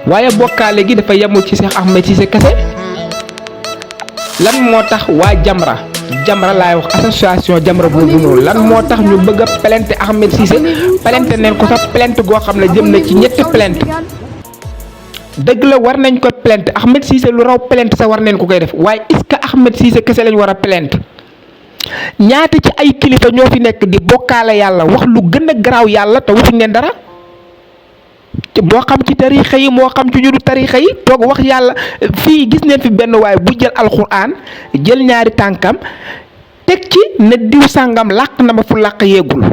waaye bokkaale gi dafa yemul ci Cheikh Ahmed Cisé kese lan moo tax waa Djamra laay wax association Djamra boobu noonu lan moo tax ñu bëgg a plainte Ahmed Cisé plainte neen ko sax plainte goo xam ne jëm na ci ñetti plainte dëgg la war nañ ko plainte Ahmed Cisé lu raw plainte sax war nañ ko koy def waaye est-ce que Ahmed Cisé kese lañ war a plainte ñaata ci ay kilifa ñoo fi nekk di bokkaale yàlla wax lu gën a garaaw yàlla te waxuñ leen dara boo xam ci tariixa yi moo xam ci ñu du tariixa yi toog wax yàlla fii gis neen fi benn waaye bu jël alxuraan jël ñaari tànkam teg ci ne diw sàngam làq na ma fu làq yeegul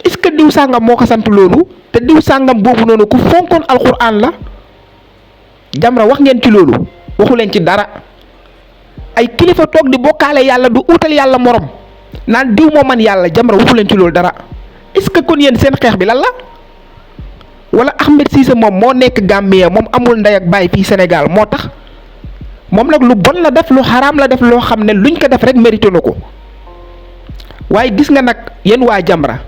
est-ce que diw sàngam moo ko sant loolu te diw sàngam boobu noonu ku fonkoon alxuraan la Djamra wax ngeen ci loolu waxu leen ci dara ay kilifa toog di bokkaale yàlla du utal yàlla morom naan diw moo man yàlla Djamra waxu leen ci loolu dara est-ce que kon yéen seen xeex bi lan la wala Ahmed Cisé moom moo nekk Gambie moom amul ndey ak baay fii Sénégal moo tax moom nag lu bon la def lu xaraam la def loo xam ne luñ ko def rek mérité na ko waaye gis nga nag yéen waa Djamra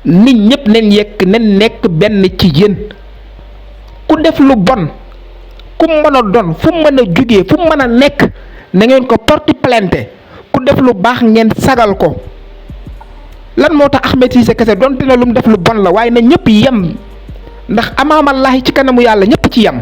nit ñëpp nen nekk benn ci yéen ku def lu bon ku mën a doon fu mu mën a jugee fu mu mën a nekk na ngeen ko porte plainte ku def lu baax ngeen sagal ko lan moo tax Ahmed Cisé kese donte na lu mu def lu bon la waaye na ñëpp yem ndax amaamallaahi ci kanamu yàlla ñëpp ci yem.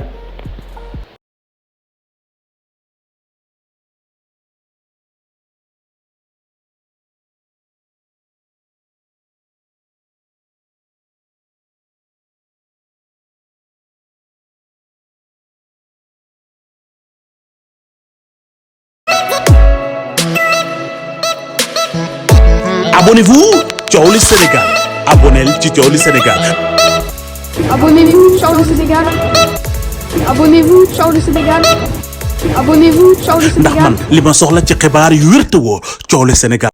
Abonnez-vous Thiowli Sénégal abonnel ci Thiowli Sénégal. Abonnez-vous Thiowli Sénégal. Abonnez-vous Thiowli Sénégal. Abonnez-vous Thiowli Sénégal. ndax man li ma soxla ci xibaar yu wér te woo Thiowli Sénégal.